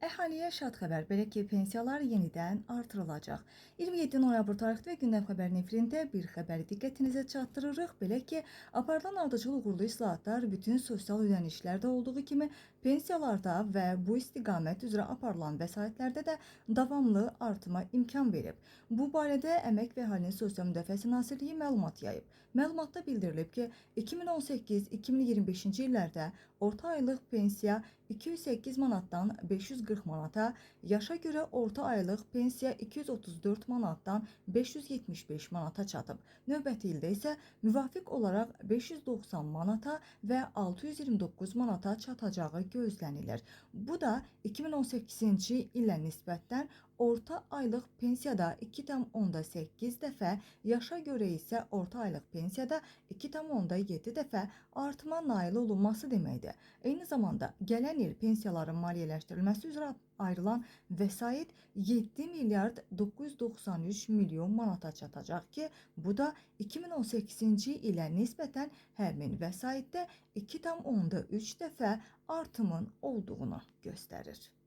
Əhaliyə şad xəbər, belə ki, pensiyalar yenidən artırılacaq. 27 noyabr tarixli Gündəm xəbərinin efirində bir xəbəri diqqətinizə çatdırırıq. Belə ki, aparılan ardıcıl uğurlu islahatlar bütün sosial ödənişlərdə olduğu kimi pensiyalarda və bu istiqamət üzrə aparılan vəsaitlərdə də davamlı artıma imkan verib. Bu barədə Əmək və Əhalinin Sosial Müdafiəsi Nazirliyi məlumat yayıb. Məlumatda bildirilib ki, 2018-2025-ci illərdə orta aylıq pensiya 208 manatdan 540 manata, yaşa görə orta aylıq pensiya 234 manatdan 575 manata çatıb. Növbəti ildə isə müvafiq olaraq 590 manata və 629 manata çatacağı gözlənilir. Bu da 2018-ci ilə nisbətən orta aylıq pensiyada 2,8 dəfə, yaşa görə isə orta aylıq pensiyada 2,7 dəfə artıma nail olunması deməkdir. Eyni zamanda gələn il pensiyaların maliyyələşdirilməsi üzrə ayrılan vəsait 7 milyard 993 milyon manata çatacaq ki, bu da 2018-ci ilə nisbətən həmin vəsaitdə 2,3 dəfə artımın olduğunu göstərir.